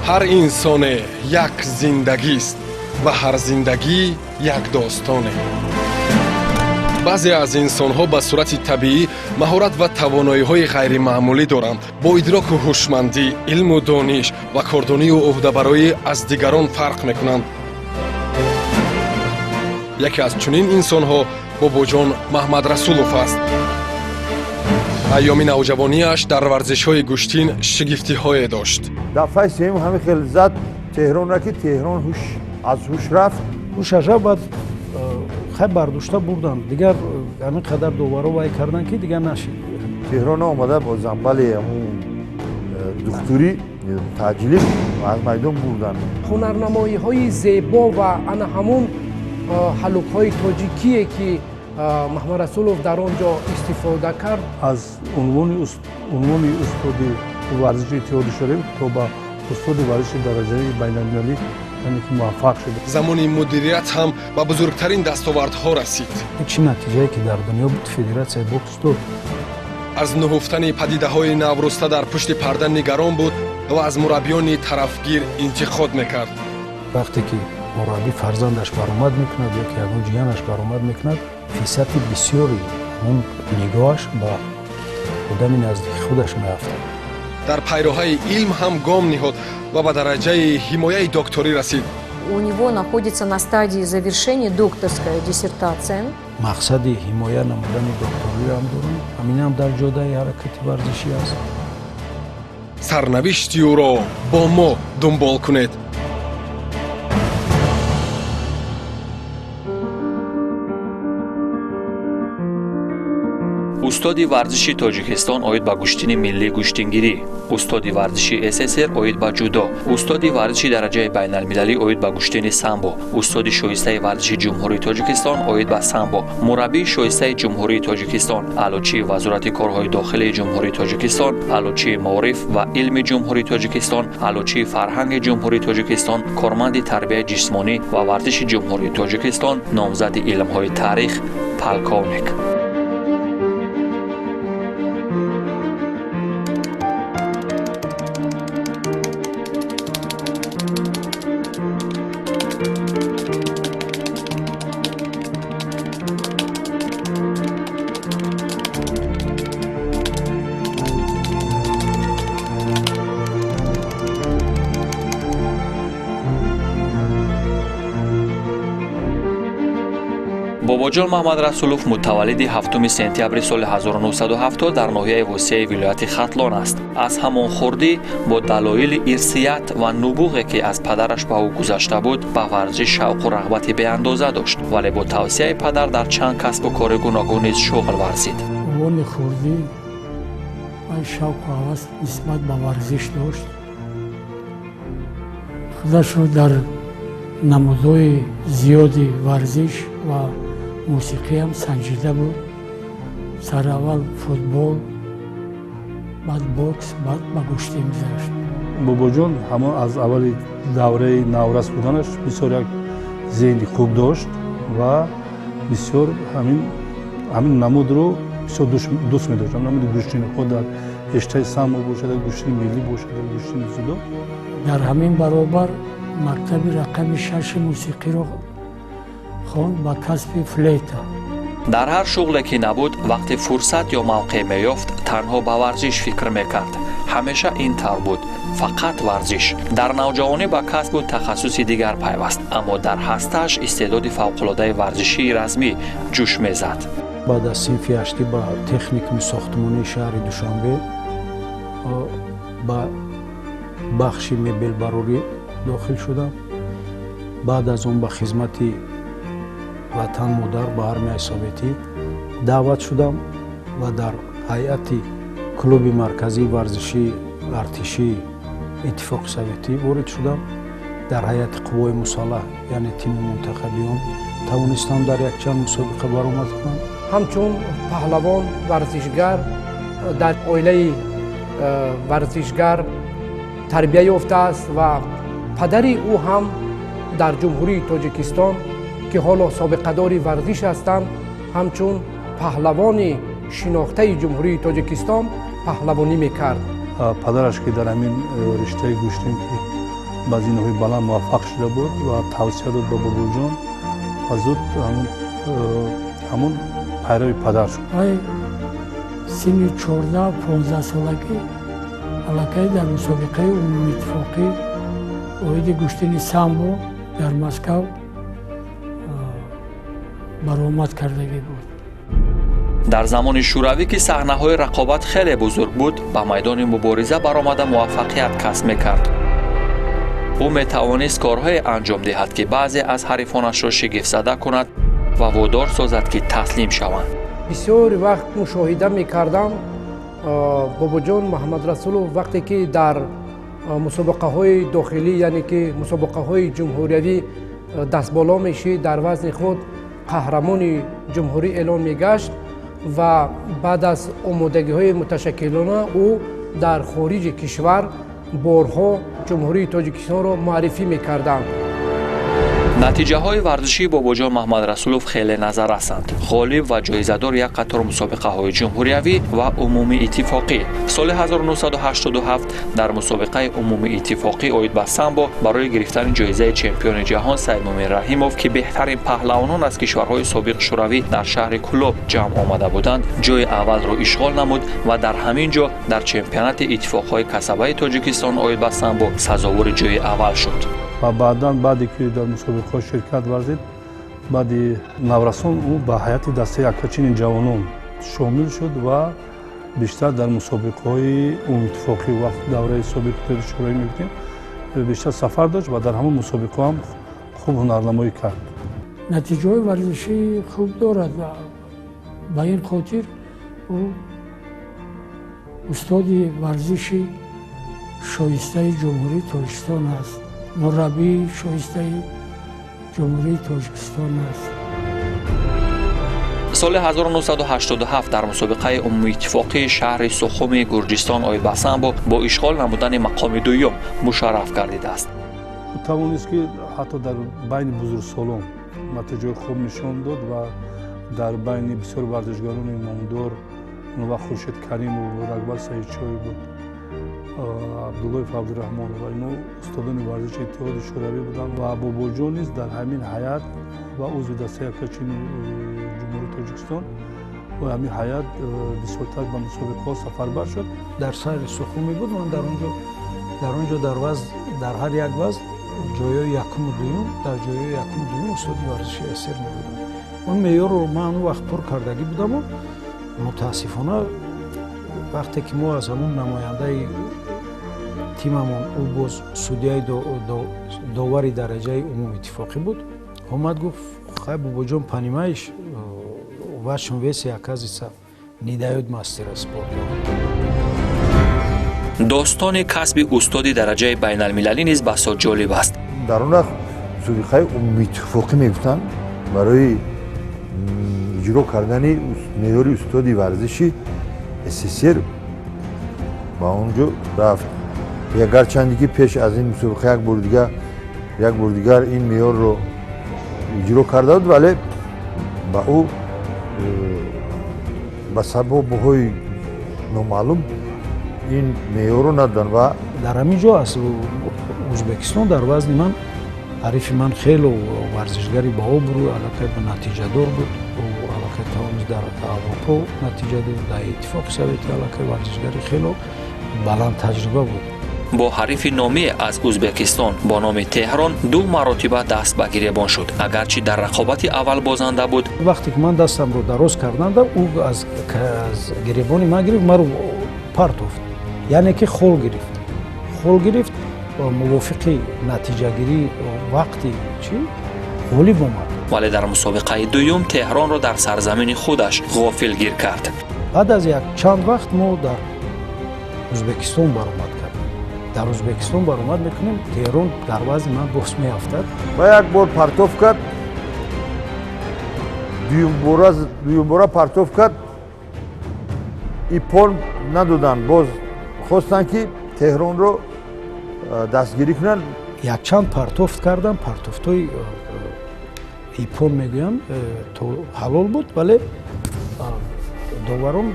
Ҳар инсоне як зиндагист ва ҳар зиндагӣ як достоне. Баъзе аз инсонҳо ба сурати табиӣ маҳорат ва тавоноиҳои ғайримаъмулӣ доранд. Бо идроку ҳушмандӣ, илму дониш ва кордонию ӯҳдабароӣ аз дигарон фарқ мекунанд. Яке аз чунин инсонҳо Бобоҷон Маҳмадрасулов аст. Айёми навҷавонияш дар варзишҳои гӯштин шигифтиҳое дошт. Дафъаи сеюм ҳамин хел зад Теҳронра, ки Теҳрон ҳуш аз ҳуш рафт. Ҳушаша баъд хай бардошта бурданд. Дигар ҳамин қадар доваро вай карданд, ки дигар нашид. Теҳрон омада бо замбали ҳамун духтурӣ таъҷилӣ аз майдон бурданд. Ҳунарнамоиҳои зебо ва ана ҳамун ҳалукҳои тоҷикие, ки Маҳмадрасулов дар он ҷо истифода кард. Аз унвони устоди варзиши Иттиҳоди Шӯравӣ то ба устоди варзиши дараҷаи байналмилалӣ, яъне ки муваффақ шуд. Замони мудирият ҳам ба бузургтарин дастовардҳо расид. Чӣ натиҷае ки дар дунё буд, федератсияи бокс дод. Аз нуҳуфтани падидаҳои навруста дар пушти парда нигарон буд ва аз мураббиёни тарафгир интиқод мекард. Вақте ки мураббӣ фарзандаш баромад мекунад ё ки ягон ҷиянаш баромад мекунад, фисади бисёри он нигоҳаш ба одами наздики худаш меафтад. Дар пайроҳаи илм ҳам гом ниҳод ва ба дараҷаи ҳимояи докторӣ расид. У него находится на стадии завершения докторская диссертация. Мақсади ҳимоя намудани докториам дорам. Ҳаминам дар ҷодаи ҳаракати варзишӣ аст. Сарнавишти ӯро бо мо дунбол кунед. Устоди варзиши Тоҷикистон оид ба гӯштини миллӣ, гӯштингирӣ, устоди варзиши СССР оид ба ҷудо, устоди варзиши дараҷаи байналмилалӣ оид ба гӯштини самбо, устоди шоистаи варзиши Ҷумҳурии Тоҷикистон оид ба самбо, мураббии шоистаи Ҷумҳурии Тоҷикистон, аълочии Вазорати корҳои дохилии Ҷумҳурии Тоҷикистон, аълочии маориф ва илми Ҷумҳурии Тоҷикистон, аълочии фарҳанги Ҷумҳурии Тоҷикистон, корманди тарбияи ҷисмонӣ ва варзиши Ҷумҳурии Тоҷикистон, номзади илмҳои таърих, полковник. Бобоҷон Маҳмадрасулов мутаваллиди 7 сентябри соли 1970 дар ноҳияи Восеи вилояти Хатлон аст. Аз ҳамон хурдӣ бо далоили ирсият ва нубуғе, ки аз падараш ба ӯ гузашта буд, ба варзиш шавқу рағбати беандоза дошт, вале бо тавсияи падар дар чанд касбу кори гуногун низ шуғл варзид. Овони хурдӣ вай шавқу ҳавас нисбат ба варзиш дошт. Худашро дар намудҳои зиёди варзиш ва мусиқиам санҷида буд. Сараввал футбол, баъд бокс, баъд ба гӯштин гузашт. Бобоҷон ҳамон аз аввали давраи наврас буданаш бисёр як зеҳни хуб дошт ва бисёр ҳамин намудро бисёр дӯст медошт, намуди гӯштини худ, дар риштаи самбо бошад, гӯштини миллӣ бошад, гӯштини дзюдо. Дар ҳамин баробар мактаби рақами шаши мусиқиро хонд ба касби флейта. Дар ҳар шуғле ки набуд, вақте фурсат ё мавқеъ меёфт, танҳо ба варзиш фикр мекард. Ҳамеша ин тавр буд, фақат варзиш. Дар навҷавонӣ ба касбу тахассуси дигар пайваст, аммо дар ҳастааш истеъдоди фавқулодаи варзишии размӣ ҷӯш мезад. Баъд аз синфи ҳаштӣ ба техникуми сохтмонии шаҳри Душанбе ба бахши мебелбарорӣ дохил шудам. Баъд аз он ба хизмати ватан модар, ба армияи советӣ даъват шудам ва дар ҳайати клуби марказии варзишии артишии Иттифоқи Советӣ ворид шудам. Дар ҳайати қуввои мусаллаҳ, яъне тими мунтахабиён, тавонистам дар якчанд мусобиқа баромад кунам. Ҳамчун паҳлавон, варзишгар дар оилаи варзишгар тарбия ёфтааст ва падари ӯ ҳам дар Ҷумҳурии Тоҷикистон, ки ҳоло собиқадори варзиш ҳастанд, ҳамчун паҳлавони шинохтаи Ҷумҳурии Тоҷикистон паҳлавонӣ мекард. Падараш, ки дар ҳамин риштаи гӯштин, ки Ба зинаҳои баланд муваффақ шуда буд ва тавсия дод ба Бобоҷон ва зуд ҳамун пайрави падар шуд. Вай синни 14-15 солагӣ аллакай дар мусобиқаи умумииттифоқӣ оиди гӯштини самбо дар Москав баромад кардагӣ буд. Дар замони шӯравӣ, ки саҳнаҳои рақобат хеле бузург буд, ба майдони мубориза баромада муваффақият касб мекард. Ӯ метавонист корҳое анҷом диҳад, ки баъзе аз ҳарифонашро шигифтзада кунад ва водор созад, ки таслим шаванд. Бисёри вақт мушоҳида мекардам, Бобоҷон Маҳамадрасулов вақте ки дар мусобиқаҳои дохилӣ, яъне ки мусобиқаҳои ҷумҳуриявӣ дастболо мешид, дар вазни худ қаҳрамони ҷумҳурӣ эълон мегашт ва баъд аз омодагиҳои муташаккилона ӯ дар хориҷи кишвар борҳо Ҷумҳурии Тоҷикистонро муаррифӣ мекарданд. Натиҷаҳои варзишии Бобоҷон Маҳмадрасулов хеле назаррасанд: ғолиб ва ҷоизадор як қатор мусобиқаҳои ҷумҳуриявӣ ва умумииттифоқӣ. Соли 1987 дар мусобиқаи умумииттифоқӣ оид ба самбо барои гирифтани ҷоизаи чемпиони ҷаҳон Саидмумин Раҳимов, ки беҳтарин паҳлавонон аз кишварҳои собиқ Шӯравӣ дар шаҳри Кӯлоб ҷамъ омада буданд, ҷои аввалро ишғол намуд ва дар ҳамин ҷо дар чемпионати иттифоқҳои касабаи Тоҷикистон оид ба самбо сазовори ҷои аввал шуд. Ва баъдан, баъде ки дар мусобиқаҳо ширкат варзид, баъди наврасон ӯ ба ҳайати дастаи яккачини ҷавонон шомил шуд ва бештар дар мусобиқаҳои умумииттифоқӣ, вақт давраи собиқ Иттиҳоди Шӯравӣ мегуфтем, бештар сафар дошт ва дар ҳамон мусобиқаҳо ҳам хуб ҳунарнамоӣ кард. Натиҷаҳои варзишӣ хуб дорад ва ба ин хотир ӯ устоди варзиши шоистаи Ҷумҳурии Тоҷикистон аст, мураббии шоистаи Ҷумҳурии Тоҷикистон аст. Соли 1987 дар мусобиқаи умумииттифоқии шаҳри Сухуми Гурҷистон оид ба самбо бо ишғол намудани мақоми дуюм мушарраф гардидааст. Ӯ тавонист, ки ҳатто дар байни бузургсолон натиҷаҳои хуб нишон дод ва дар байни бисёр варзишгарони номдор, он вақт Хуршед Каримов буд, Акбар Саидшоев буд, Абдуллоев Абдураҳмон ва ино устодони варзиши Иттиҳоди Шӯравӣ буданд ва Бобоҷон низ дар ҳамин ҳайат ва узви дастаи яккачини Ҷумҳурии Тоҷикистон ва ҳамин ҳайат бисёртар ба мусобиқаҳо сафарбар шуд. Дар шаҳри Сухуми буд. Ман дар он ҷо дар вазн, дар ҳар як вазн ҷойҳои якуму дуюм, дар ҷойҳои якуму дуюм устоди варзиши СССР мебудам. Он меъёрро ман он вақт пур кардагӣ будаму мутаассифона, вақте ки мо аз ҳамон намояндаи тимамон, ӯ боз судяи довари дараҷаи умумииттифоқӣ буд, омад, гуфт: «Хай, Бобоҷон, понимаешь, в вашем весе, оказывается, не дает мастера спорта». Достони касби устоди дараҷаи байналмилалӣ низ басо ҷолиб аст. Дар он вақт мусобиқаи умумииттифоқӣ мегуфтанд, барои иҷро кардани меъёри устоди варзиши СССР ба он ҷо рафт. Гарчанде ки пеш аз ин мусобиқа як бор дигар ин меъёрро иҷро карда буд, вале ба ӯ ба сабабҳои номаълум ин меъёрро надоданд ва Дар ҳамин ҷо аз Ӯзбекистон дар вазни ман ҳарифи ман хело варзишгари баобрӯ, аллакай ба натиҷадор буд. Аллакай тавонист дар Аврупо натиҷа дод, дар Иттифоқи Советӣ аллакай варзишгари хело баланд таҷриба буд. Бо ҳарифи номӣ аз Ӯзбекистон бо номи Теҳрон ду маротиба даст ба гиребон шуд, агарчи дар рақобати аввал бозанда буд. Вақте ки ман дастамро дароз карданда, ӯ аз гиребони ман гирифт, маро партофт, яъне ки хол гирифт, хол гирифт. Мувофиқи натиҷагирӣ вақти чӣ ғолиб омад. Вале дар мусобиқаи дуюм Теҳронро дар сарзамини худаш ғофилгир кард. Баъд аз як чанд вақт мо дар Ӯзбекистон баромад кардем. Дар Ӯзбекистон баромад мекунем, Теҳрон дар вазни ман боз меафтад. Ва як бор партоф кард, дуюмбора партоф кард, иппон надоданд, боз хостанд, ки Теҳронро дастгирӣ кунанд. Якчанд партофт кардам, партофтҳои иппон мегӯям, то ҳалол буд, вале доварон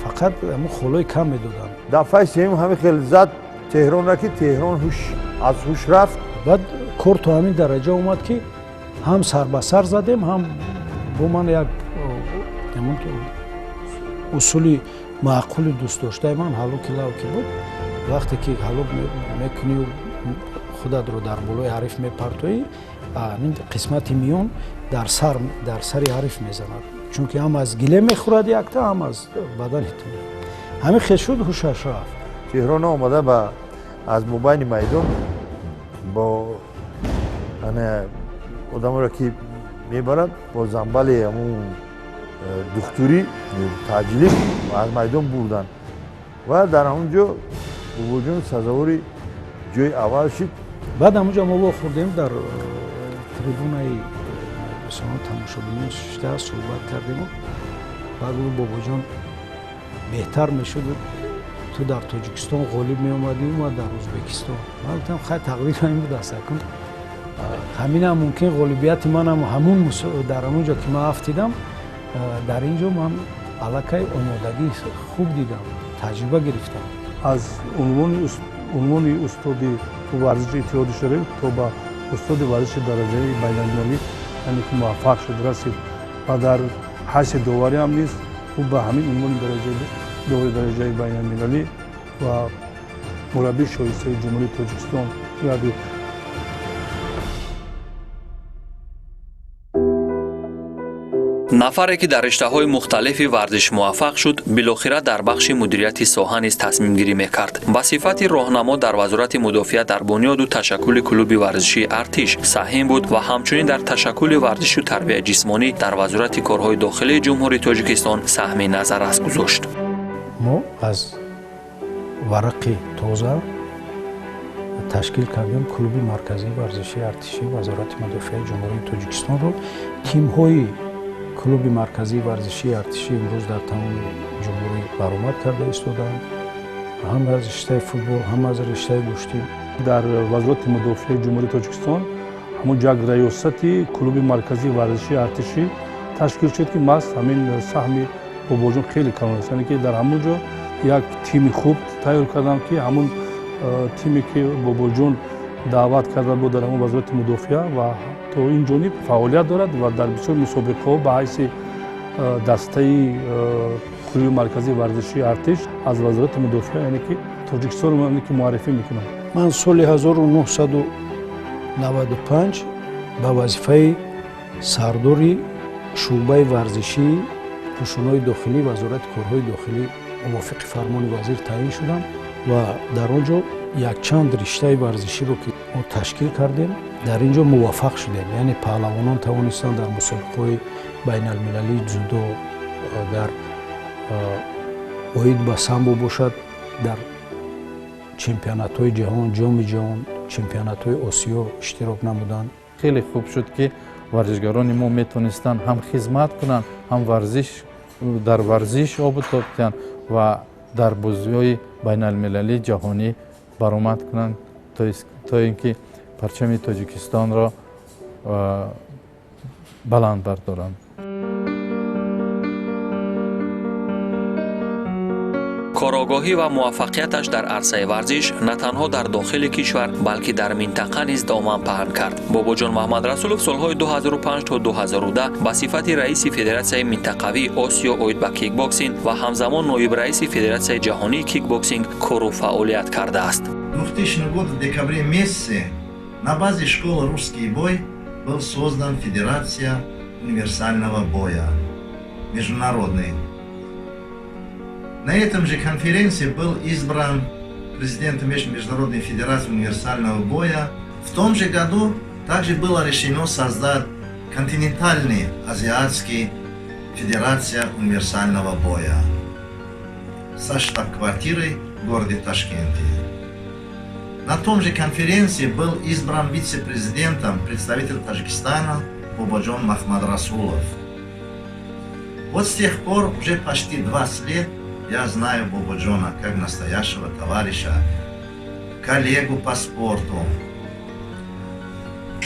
фақат ҳамун холҳои кам медоданд. Дафъаи сеюм ҳамин хел зад. Теҳронра, ки Теҳрон аз ҳуш рафт. Баъд кор то ҳамин дараҷа омад, ки ҳам сар ба сар задем, ҳам бо ман як усули маъқули дӯстдоштаи ман ҳалуки лавки буд. Вақте ки ҳалук мекунию худатро дар болои ҳариф мепартоӣ, ҳамин қисмати миён дар сари ҳариф мезанад, чунки ҳам аз гиле мехӯрад якта, ҳам аз бадани ту. Ҳамин хел шуд, ҳушаш рафт. Теҳрон омада ба аз мобайни майдон бо одаморо ки мебарад, бо замбали ҳамун духтурӣ таъҷилӣ аз майдон бурданд ва дар ҳамон ҷо Бобоҷон сазовори ҷои аввал шуд. Баъд ҳамонҷо мо вохӯрдем, дар трибунаи тамошобинӣ шишта суҳбат кардему баъд гуфт: «Бобоҷон, беҳтар мешуд ту дар Тоҷикистон ғолиб меомадӣ, ма дар Ӯзбекистон». Ман гуфтам: «Хай, тақдир ҳамин будааст, акун ҳаминам мумкин ғолибияти манам ҳамун дар ҳамон ҷо ки ман афтидам, дар ин ҷо ман аллакай омодагии хуб дидам, таҷриба гирифтам». Аз унвони устоди варзиши Иттиҳоди Шӯравӣ то ба устоди варзиши дараҷаи байналмилалӣ, яъне ки муваффақ шуд, расид ва дар ҳайси доварӣ ҳам низ ӯ ба ҳамин унвони довари дараҷаи байналмилалӣ ва мураббии шоистаи Ҷумҳурии Тоҷикистон гардид. Нафаре, ки дар риштаҳои мухталифи варзиш муваффақ шуд, билохира дар бахши мудирияти соҳа низ тасмимгирӣ мекард. Ба сифати роҳнамо дар Вазорати мудофиа дар бунёду ташаккули клуби варзишии «Артиш» саҳим буд ва ҳамчунин дар ташаккули варзишу тарбияи ҷисмонӣ дар Вазорати корҳои дохилии Ҷумҳурии Тоҷикистон саҳми назаррас гузошт. Мо аз варақи тоза ташкил кардем клуби марказии варзишии артишии Вазорати мудофиаи Ҷумҳурии Тоҷикистонро. Тимҳои клуби марказии варзишии артишӣ имрӯз дар тамоми ҷумҳурӣ баромад карда истодаанд, ҳам аз риштаи футбол, ҳам аз риштаи гӯштӣ. Дар Вазорати мудофиаи Ҷумҳурии Тоҷикистон ҳамон ҷо як раёсати клуби марказии варзишии артишӣ ташкил шуд, ки маҳз ҳамин саҳми Бобоҷон хеле калон аст, яъне ки дар ҳамон ҷо як тими хуб тайёр кардам, ки ҳамон тиме ки Бобоҷон даъват карда буд дар ҳамон Вазорати мудофиа ва то ин ҷониб фаъолият дорад ва дар бисёр мусобиқаҳо ба ҳайси дастаи клуби марказии варзишии артиш аз Вазорати мудофиа, яъне ки Тоҷикистонро, яъне ки муаррифӣ мекунад. Ман соли 1995 ба вазифаи сардори шӯъбаи варзишии қушунҳои дохилӣ Вазорати корҳои дохилӣ мувофиқи фармони вазир таъин шудам ва дар он ҷо якчанд риштаи варзиширо, ки мо ташкил кардем, дар ин ҷо муваффақ шудем. Яъне паҳлавонон тавонистанд дар мусобиқаҳои байналмилалии дзюдо, дар оид ба самбо бошад, дар чемпионатҳои ҷаҳон, ҷоми ҷаҳон, чемпионатҳои Осиё иштирок намуданд. Хеле хуб шуд, ки варзишгарони мо метавонистанд ҳам хизмат кунанд, ҳам варзиш дар варзиш обу тоб диҳанд ва дар бозиҳои байналмилалии ҷаҳонӣ баромад кунанд, то ин ки парчами Тоҷикистонро баланд бардоранд. Корогоҳӣ ва муваффақияташ дар арсаи варзиш на танҳо дар дохили кишвар, балки дар минтақа низ доман паҳн кард. Бобоҷон Маҳмадрасулов солҳои 2005 то 2010 ба сифати раиси Федератсияи минтақавии Осиё оид ба кикбоксинг ва ҳамзамон ноиб раиси Федератсияи ҷаҳонии кикбоксинг кору фаъолият кардааст. 2000 года в декабре месяце на базе школы «Русский бой» был создан Федерация универсального боя, международный. На этом же конференции был избран президентом Международной федерации универсального боя. В том же году также было решено создать континентальный азиатский федерация универсального боя со штаб-квартирой в городе Ташкенте. На том же конференции был избран вице-президентом представитель Таджикистана Бободжон Махмадрасулов. Вот с тех пор уже почти 20 лет я знаю Бободжона как настоящего товарища, коллегу по спорту.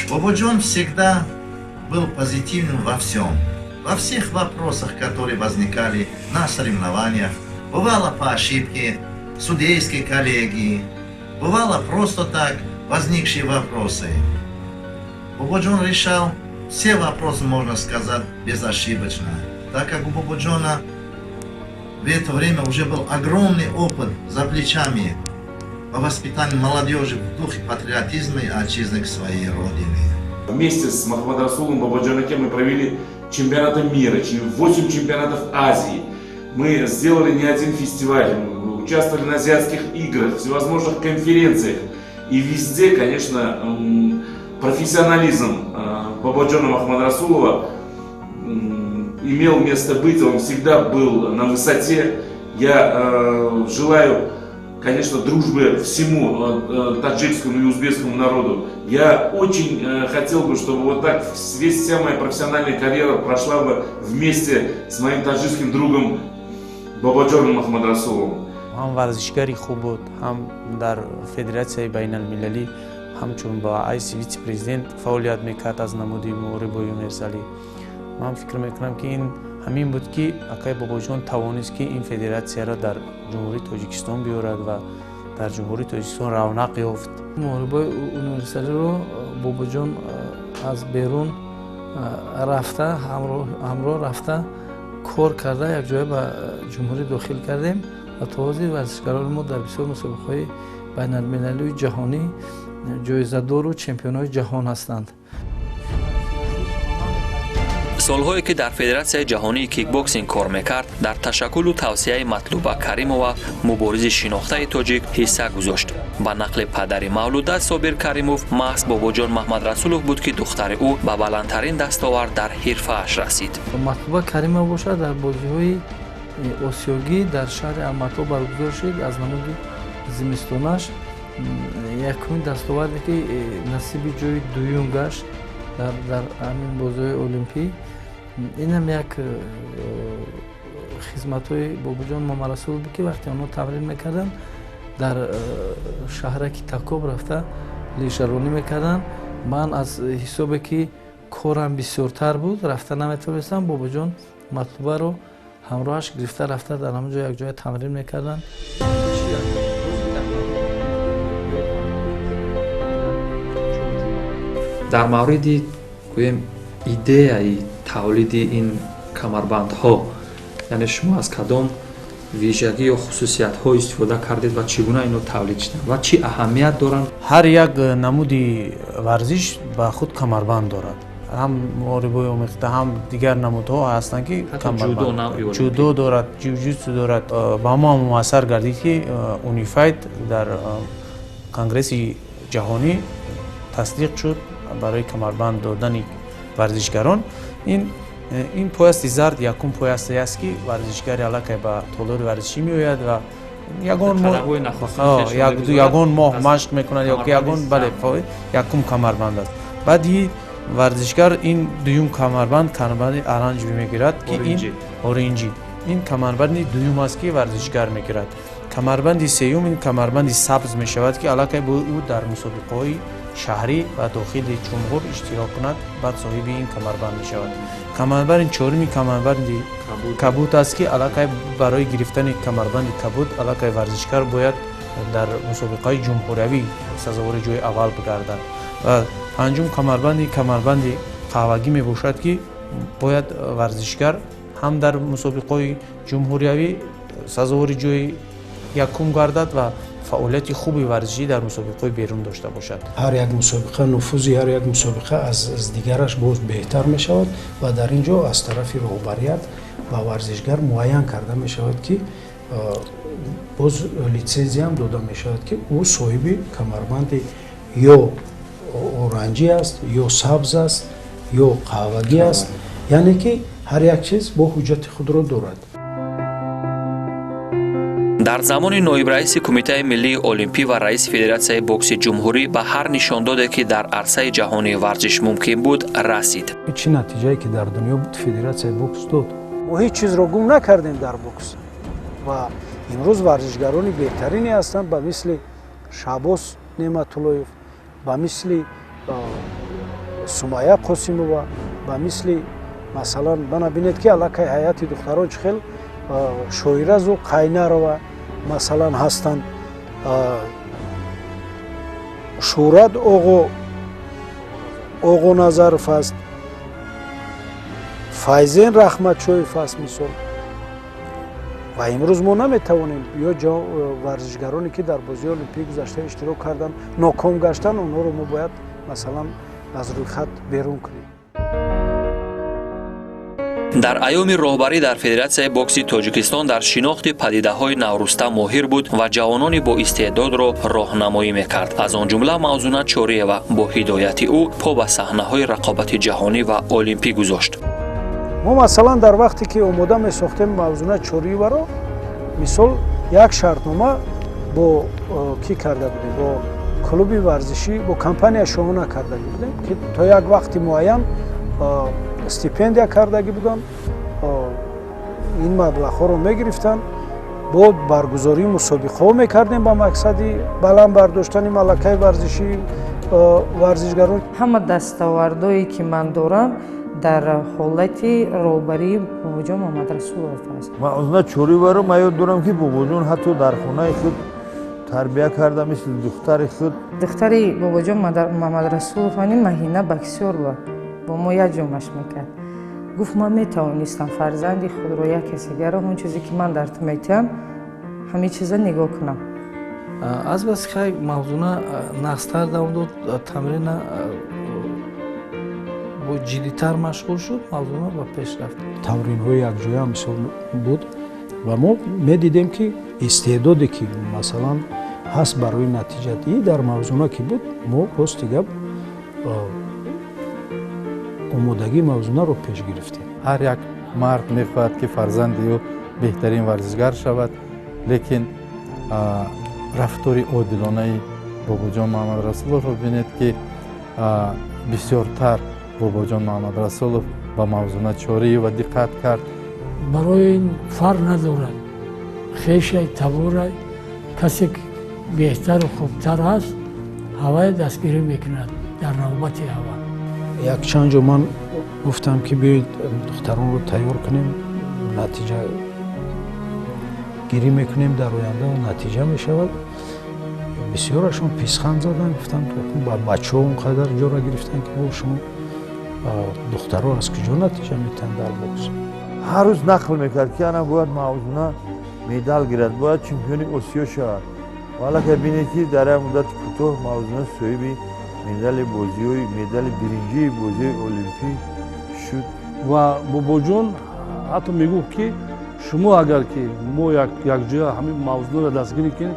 Бободжон всегда был позитивным во всем, во всех вопросах, которые возникали на соревнованиях. Бывало по ошибке судейской коллегии. Бывало просто так возникшие вопросы. Бободжон решал все вопросы, можно сказать, безошибочно, так как у Бободжона в это время уже был огромный опыт за плечами по воспитанию молодежи в духе патриотизма и отчизны к своей родине. Вместе с Махмадрасулом Бободжон аке мы провели чемпионаты мира, 8 чемпионатов Азии. Мы сделали не один фестиваль, участвовали на азиатских играх, всевозможных конференциях. И везде, конечно, профессионализм Бободжона Махмадрасулова имел место быть, он всегда был на высоте. Я желаю, конечно, дружбы всему таджикскому и узбекскому народу. Я очень хотел бы, чтобы вот так вся моя профессиональная карьера прошла бы вместе с моим таджикским другом Бободжоном Махмадрасуловым. Ҳам варзишгари хуб буд, ҳам дар федератсияи байналмилалӣ ҳамчун ба ҳайси вице-президент фаъолият мекард аз намуди муҳорибаи универсалӣ. Ман фикр мекунам, ки ин ҳамин буд, ки акай Бобоҷон тавонист, ки ин федератсияро дар Ҷумҳурии Тоҷикистон биёрад ва дар Ҷумҳурии Тоҷикистон равнақ ёфт. Муҳорибаи универсалиро Бобоҷон аз берун рафта, ҳамроҳ рафта, кор карда, якҷоя ба ҷумҳурӣ дохил кардем ва то ҳозир варзишгарони мо дар бисёр мусобиқаҳои байналмилалию ҷаҳонӣ ҷоизадору чемпионҳои ҷаҳон ҳастанд. Солҳое, ки дар Федератсияи ҷаҳонии кикбоксинг кор мекард, дар ташаккулу тавсияи Матлуба Каримова, муборизи шинохтаи тоҷик, ҳисса гузошт. Ба нақли падари Мавлуда, Собир Каримов, маҳз Бобоҷон Маҳмадрасулов буд, ки духтари ӯ ба баландтарин дастовард дар ҳирфааш расид. Матлуба Каримова бошад, дар бозиҳои осиёгӣ дар шаҳри Алмато баргузор шуд, аз намуди зимистонаш якумин дастоварде, ки насиби ҷои дуюм гашт дар ҳамин бозиҳои олимпӣ. Инам як хизматҳои Бобоҷон Мамарасулов буд, ки вақте онҳо тамрин мекарданд, дар шаҳраки Такоб рафта лижаронӣ мекарданд. Ман аз ҳисобе, ки корам бисёртар буд, рафта наметавонистам. Бобоҷон Матлубаро ҳамроҳаш гирифта рафта, дар ҳамон ҷо якҷоя тамрин мекарданд. Дар мавриди, гӯем, идеяи тавлиди ин камарбандҳо, яъне шумо аз кадом вижагӣ ё хусусиятҳо истифода кардед ва чӣ гуна инҳо тавлид шуданд ва чӣ аҳамият доранд? Ҳар як намуди варзиш ба худ камарбанд дорад, ҳам муҳорибаи омехта, ҳам дигар намудҳо ҳастанд, ки ҷудо дорад, ҷиу-ҷитсу дорад. Ба мо ҳам муассар гардид, ки Унифайт дар конгресси ҷаҳонӣ тасдиқ шуд барои камарбанд додани варзишгарон. Ин поясти зард якум поясте аст, ки варзишгари аллакай ба толори варзишӣ меояд ва ягон моҳ машқ мекунад ё ки ягон, бале, якум камарбанд аст. Баъди варзишгар ин дуюм камарбанд, камарбанди оранҷӣ мегирад, ки ин оринҷӣ, ин камарбанди дуюм аст, ки варзишгар мегирад. Камарбанди сеюм ин камарбанди сабз мешавад, ки аллакай бо ӯ дар мусобиқаҳои шаҳрӣ ва дохили ҷумҳур иштирок кунад, баъд соҳиби ин камарбанд мешавад. Камарбанди чоруми камарбанди кабуд аст, ки аллакай барои гирифтани камарбанди кабуд аллакай варзишгар бояд дар мусобиқаи ҷумҳуриявӣ сазовори ҷои аввал бигардад. Ва панҷум камарбанди камарбанди қаҳвагӣ мебошад, ки бояд варзишгар ҳам дар мусобиқаҳои ҷумҳуриявӣ сазовори ҷои якум гардад ва фаъолияти хуби варзишӣ дар мусобиқаҳои берун дошта бошад. Ҳар як мусобиқа, нуфузи ҳар як мусобиқа аз дигараш боз беҳтар мешавад ва дар ин ҷо аз тарафи роҳбарият ба варзишгар муайян карда мешавад, ки боз литсензияам дода мешавад, ки ӯ соҳиби камарбанди ё оранҷӣ аст, ё сабз аст, ё қаҳвагӣ аст, яъне ки ҳар як чиз бо ҳуҷҷати худро дорад. Дар замони ноибраиси Кумитаи миллии олимпӣ ва раиси Федератсияи бокси ҷумҳурӣ ба ҳар нишондоде, ки дар арсаи ҷаҳонии варзиш мумкин буд, расид. Чӣ натиҷае ки дар дунё буд, федератсияи бокс дод. Мо ҳеҷ чизро гум накардем дар бокс ва имрӯз варзишгарони беҳтарине ҳастанд, ба мисли Шаҳбоз Неъматуллоев, ба мисли Сумая Қосимова, ба мисли, масалан, мана бинед, ки аллакай ҳайати духтарон чӣ хел, Шоиразу Қайнарова, масалан, ҳастанд. Шӯҳрат Оғоназаров аст, Файзен Раҳматшоев аст, мисол. Ва имрӯз мо наметавонем ё варзишгароне, ки дар бозиҳои олимпии гузашта иштирок карданд, ноком гаштанд, онҳоро мо бояд, масалан, аз рӯйхат берун кунем. Дар айёми роҳбарӣ дар Федератсияи бокси Тоҷикистон дар шинохти падидаҳои навруста моҳир буд ва ҷавонони боистеъдодро роҳнамоӣ мекард. Аз он ҷумла Мавзуна Чориева бо ҳидояти ӯ по ба саҳнаҳои рақобати ҷаҳонӣ ва олимпӣ гузошт. Мо, масалан, дар вақте ки омода месохтем Мавзуна Чориеваро, мисол, як шартнома бо кӣ карда будем? Бо клуби варзишӣ, бо компания Шоҳона кардагӣ будем, ки то як вақти муайян стипендия кардагӣ буданд, ин маблағҳоро мегирифтанд. Бо баргузории мусобиқаҳо мекардем ба мақсади баланд бардоштани малакаи варзишии варзишгарон. Ҳама дастовардое, ки ман дорам, дар ҳолати роҳбарии Бобоҷон Муҳаммадрасулов аст. Мавзуна Чориеваро ман ёд дорам, ки Бобоҷон ҳатто дар хонаи худ тарбия карда, мисли духтари худ. Духтари Бобоҷон Муҳаммадрасулов ани Маҳина Баксёрова бо мо як ҷо машқ мекард. Гуфт, ман метавонистам фарзанди худро як касигаро он чизе, ки ман дар ту метиҳам, ҳамин чиза нигоҳ кунам. Аз бас хай Мавзуна нағзтар давом дод тамрина, бо ҷиддитар машғул шуд, Мавзуна ба пеш рафт. Тамринҳои якҷоя, мисол, буд ва мо медидем, ки истеъдоде, ки, масалан, ҳаст барои натиҷадиҳӣ, дар Мавзуна ки буд, мо, рости гап, омодагии Мавзунаро пеш гирифтем. Ҳар як мард мехоҳад, ки фарзанди ӯ беҳтарин варзишгар шавад, лекин рафтори одилонаи Бобоҷон Муҳаммадрасуловро бинед, ки бисёртар Бобоҷон Муҳаммадрасулов ба Мавзуна Чориева диққат кард. Барои ин фарқ надорад, хешай, таборай, касе ки беҳтару хубтар аст, ҳавай дастгирӣ мекунад дар навбати аввал. Якчанд ҷо ман гуфтам, ки биёед, духтаронро тайёр кунем, натиҷа гирӣ мекунем, дар оянда натиҷа мешавад. Бисёрашон писханд заданд, гуфтанд, ба бачаҳо он қадар ҷора гирифтанд, ки бо шумо духтаро аз куҷо натиҷа метиҳанд дар бокс? Ҳар рӯз нақл мекард, ки ана бояд Мавзуна медал гирад, бояд чемпиони Осиё шавад. Ва аллакай бинед, ки дар як муддати кӯтоҳ Мавзуна соҳиби медали бозиҳои, медали биринҷии бозиҳои олимпӣ шуд. Ва Бобоҷон ҳатто мегуфт, ки шумо агар ки мо якҷоя ҳамин Мавзунаро дастгирӣ кунем,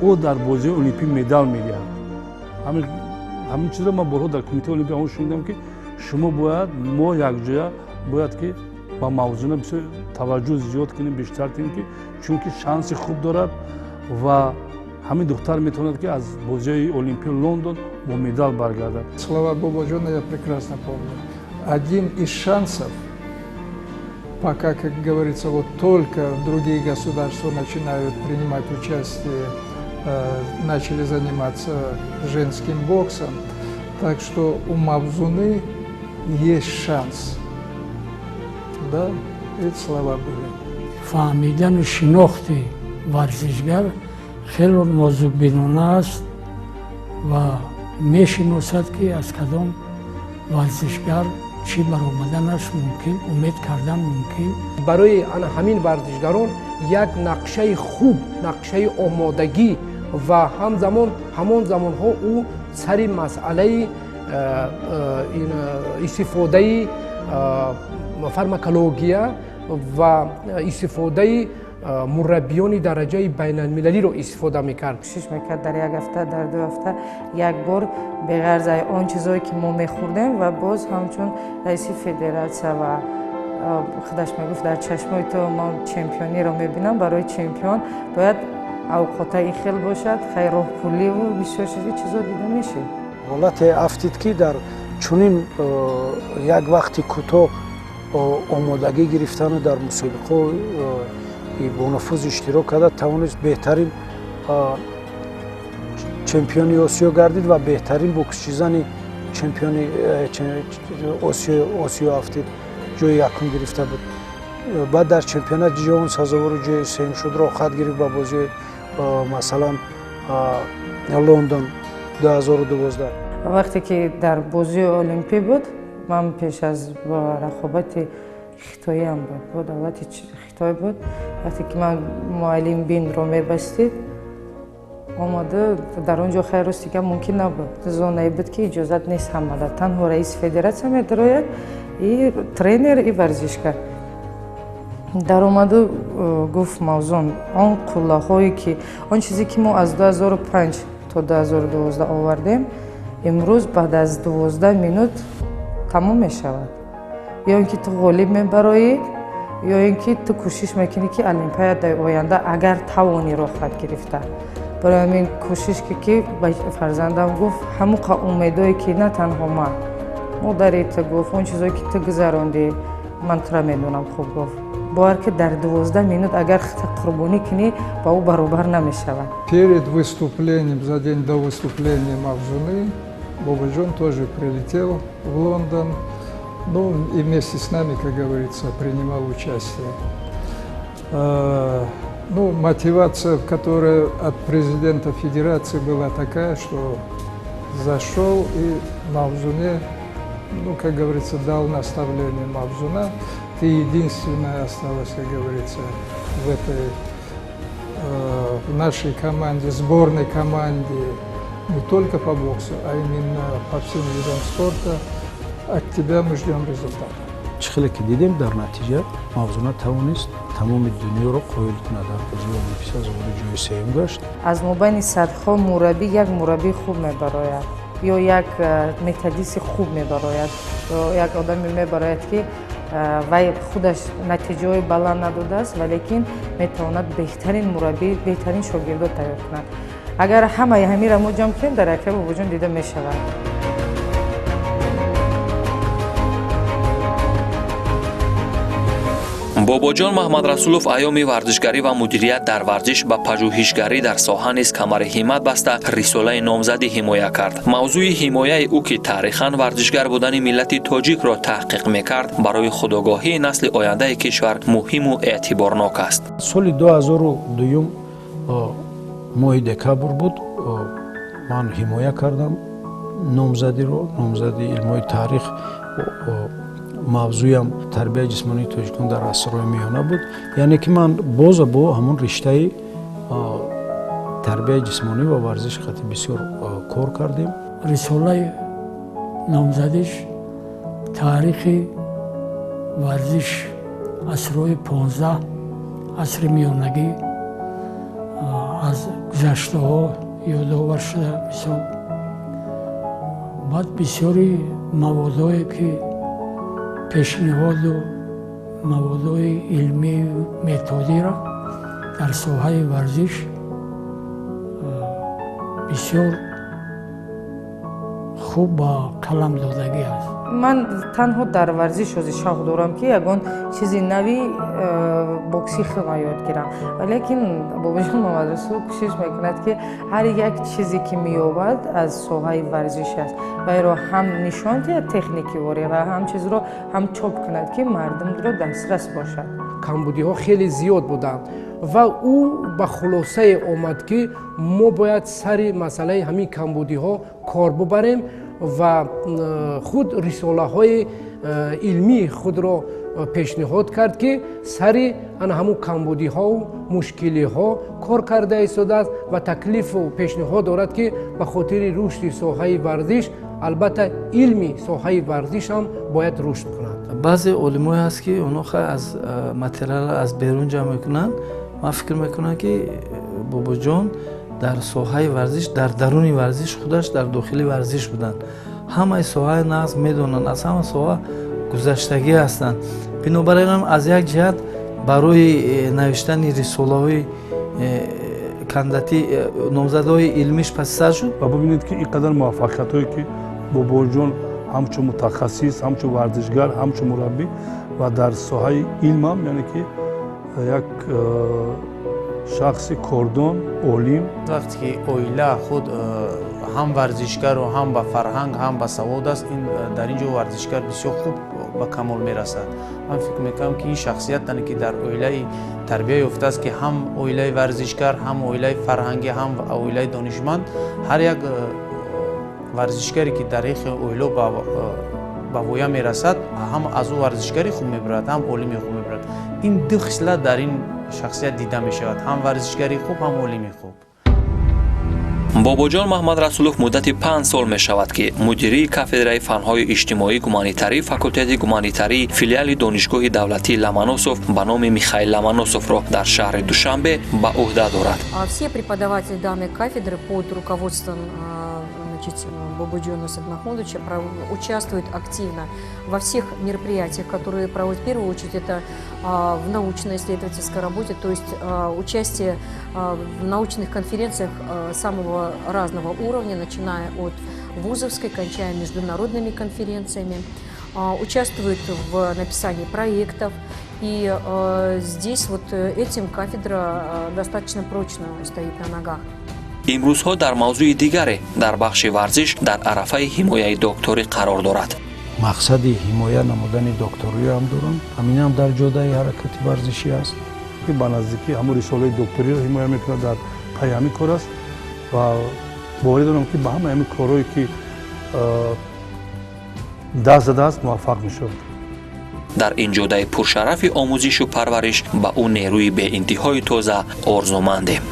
ӯ дар бозиҳои олимпӣ медал медиҳад. Ҳамин чизро ман борҳо дар Кумитаи олимпӣ ҳамон шунидам, ки шумо бояд, мо якҷоя бояд ки ба Мавзуна бисёр таваҷҷӯҳ зиёд кунем, бештар кунем, ки чунки шанси хуб дорад ва ҳамин духтар метавонад, ки аз бозиҳои олимпии Лондон бо медал баргардад. Слова Бободжона я прекрасно помню. Один из шансов, пока, как говорится, вот только другие государства начинают принимать участие, начали заниматься женским боксом, так что у Мавзуны есть шанс. Да, эти слова были. Фаҳмидану шинохти варзишгар хело нозукбинона аст ва мешиносад, ки аз кадом варзишгар чӣ баромаданаш мумкин, умед кардан мумкин. Барои ана ҳамин варзишгарон як нақшаи хуб, нақшаи омодагӣ ва ҳамзамон ҳамон замонҳо ӯ сари масъалаи истифодаи фармакология ва истифодаи мураббиёни дараҷаи байналмилалиро истифода мекард. Кӯшиш мекард дар як ҳафта, дар 2 ҳафта як бор, беғарз он чизое, ки мо мехӯрдем, ва боз ҳамчун раиси федератсия ва худаш мегуфт, дар чашмои ту ман чемпиониро мебинам, барои чемпион бояд авқота ин хел бошад, хай роҳпуливу бисёр чизо дида мешид. Ҳолате афтид, ки дар чунин як вақти кӯтоҳ омодагӣ гирифтану дар мусобиқаҳо бонуфуз иштирок карда тавонист, беҳтарин чемпиони Осиё гардид ва беҳтарин боксчизани чемпиони Осиё афтид, ҷои якум гирифта буд. Баъд дар чемпионати ҷаҳон сазовори ҷои сеюм шуд, роҳхат гирифт ба бозии, масалан, Лондон. 2012. Вақте ки дар бозии Олимпӣ буд, ман пеш аз рақобати хитоиам буд, бо давлати Хитой буд. Вақте ки ман муаллим Бинро мебастид, омада дар он ҷо, хайр, рости гап, мумкин набуд. Зонае буд, ки иҷозат нест ҳамада, танҳо раиси федератсия медарояд и тренер, и варзишгар. Даромаду гуфт: «Мавзун, он қуллаҳое ки, он чизе ки мо аз 2005 то 2012 овардем, имрӯз баъд аз 12 минут тамом мешавад. Ё ин ки ту ғолиб мебароӣ, ё ин ки ту кӯшиш мекунӣ, ки Олимпиадаи оянда агар тавонӣ роҳхат гирифта. Барои ҳамин кӯшиш ки ба фарзандам гуфт, ҳамуқа умедое ки на танҳо ман, модари ту гуфт, он чизое ки ту гузарондӣ, ман тура медонам хуб, гуфт, бовар ки дар 12 минут агар қурбонӣ кунӣ, ба ӯ баробар намешавад». Перед выступлением, за день до выступления Мавзуны, Бободжон тоже прилетел в Лондон, ну и вместе с нами, как говорится, принимал участие. Ну, мотивация, которая от президента федерации была такая, что зашел и Мавзуне, ну, как говорится, дал наставление: «Мавзуна, ты единственная осталась, как говорится, в нашей команде, сборной команде, не только по боксу, а именно по всем видам спорта. От тебя мы ждем результата». Чӣ хеле ки дидем, дар натиҷа Мавзуна тавонист тамоми дунёро қоил кунад, дар бозии Олимпӣ сазовори ҷои сеюм гашт. Аз мобайни садҳо мураббӣ як мураббии хуб мебарояд ё як методисти хуб мебарояд, ё як одаме мебарояд, ки вай худаш натиҷаҳои баланд надодааст, валекин метавонад беҳтарин мураббӣ, беҳтарин шогирдо тайёр кунад. Агар ҳамаи ҳамира мо ҷамъ кунем, дар якай Бобоҷон дида мешавад. Бобоҷон Маҳмадрасулов айёми варзишгарӣ ва мудирият дар варзиш ба пажӯҳишгарӣ дар соҳа низ камари ҳиммат баста, рисолаи номзадӣ ҳимоя кард. Мавзӯи ҳимояи ӯ, ки таърихан варзишгар будани миллати тоҷикро таҳқиқ мекард, барои худогоҳии насли ояндаи кишвар муҳиму эътиборнок аст. Соли 2002, моҳи декабр буд, ман ҳимоя кардам номзадиро, номзади илмҳои таърих. Мавзӯям тарбияи ҷисмонии тоҷикон дар асрҳои миёна буд, яъне ки ман боза бо ҳамон риштаи тарбияи ҷисмонӣ ва варзиш қати бисёр кор кардем. Рисолаи номзадиш таърихи варзиш асрҳои 15, асри миёнагӣ, аз гузаштаҳо ёдовар шуда. Мисол, баъд бисёри маводое ки пешниҳоду маводҳои илмию методиро дар соҳаи варзиш бисёр хуб ба қалам додагӣ аст. Ман танҳо дар варзиш ҳозир шавқ дорам, ки ягон чизи нави боксӣ хелма ёд гирам, валекин Бобоҷон Муҳаммадрасул кӯшиш мекунад, ки ҳар як чизе ки меёбад аз соҳаи варзиш аст, вайро ҳам нишон диҳад техникиворӣ ва ҳам чизро ҳам чоп кунад, ки мардумро дастрас бошад. Камбудиҳо хеле зиёд буданд ва ӯ ба хулосае омад, ки мо бояд сари масъалаи ҳамин камбудиҳо кор бубарем ва худ рисолаҳои илмии худро пешниҳод кард, ки сари ана ҳамун камбудиҳову мушкилиҳо кор карда истодааст ва таклифу пешниҳод дорад, ки ба хотири рушди соҳаи варзиш, албатта, илми соҳаи варзиш ҳам бояд рушд кунад. Баъзе олимое ҳаст, ки онҳо аз материал аз берун ҷамъ мекунанд. Ман фикр мекунам, ки Бобоҷон дар соҳаи варзиш, дар даруни варзиш, худаш дар дохили варзиш буданд, ҳамаи соҳаи нағз медонанд, аз ҳама соҳа гузаштагӣ ҳастанд. Бинобар ин аз як ҷиҳат барои навиштани рисолаҳои кандидатӣ, номзадҳои илмиш пасисар шуд. Ва бубинед, ки ин қадар муваффақиятҳое ки Бобоҷон ҳамчун мутахассис, ҳамчун варзишгар, ҳамчун мураббӣ ва дар соҳаи илмам, яъне ки як шахси кордон, олим. Вақте ки оила худ ҳам варзишгару ҳам ба фарҳанг, ҳам ба савод аст, ин дар ин ҷо варзишгар бисёр хуб ба камол мерасад. Ман фикр мекунам, ки ин шахсият, яъне ки дар оилаи тарбия ёфтааст, ки ҳам оилаи варзишгар, ҳам оилаи фарҳангӣ, ҳам оилаи донишманд, ҳар як Варзишгаре ки дар ин хел оило ба воя мерасад, ҳам аз ӯ варзишгари хуб мебарад, ҳам олими хуб мебарад. Ин ду хислат дар ин шахсият дида мешавад: ҳам варзишгари хуб, ҳам олими хуб. Бобоҷон Маҳмадрасулов муддати 5 сол мешавад, ки мудирии кафедраи фанҳои иҷтимоӣ гуманитарӣ факултети гуманитарии филиали Донишгоҳи давлатии Ломоносов ба номи Михаил Ломоносовро дар шаҳри Душанбе ба ӯҳда дорад. Все преподаватели данной кафедры под руководством, значит, Бободжона Садмахмудовича участвуют активно во всех мероприятиях, которые проводят. В первую очередь это в научно-исследовательской работе, то есть участие в научных конференциях самого разного уровня, начиная от вузовской, кончая международными конференциями. Участвуют в написании проектов. И здесь вот этим кафедра достаточно прочно стоит на ногах. Имрӯзҳо дар мавзӯи дигаре дар бахши варзиш дар арафаи ҳимояи докторӣ қарор дорад. Мақсади ҳимоя намудани докториам дорам. Ҳаминам дар ҷодаи ҳаракати варзишӣ аст. Ба наздикӣ ҳамон рисолаи докториро ҳимоя мекунад, дар пайи ҳамин кор аст ва боварӣ дорам, ки ба ҳамаи ҳамин корҳое, ки даст задааст, муваффақ мешавад. Дар ин ҷодаи пуршарафи омӯзишу парвариш ба ӯ нерӯи беинтиҳои тоза орзумандем.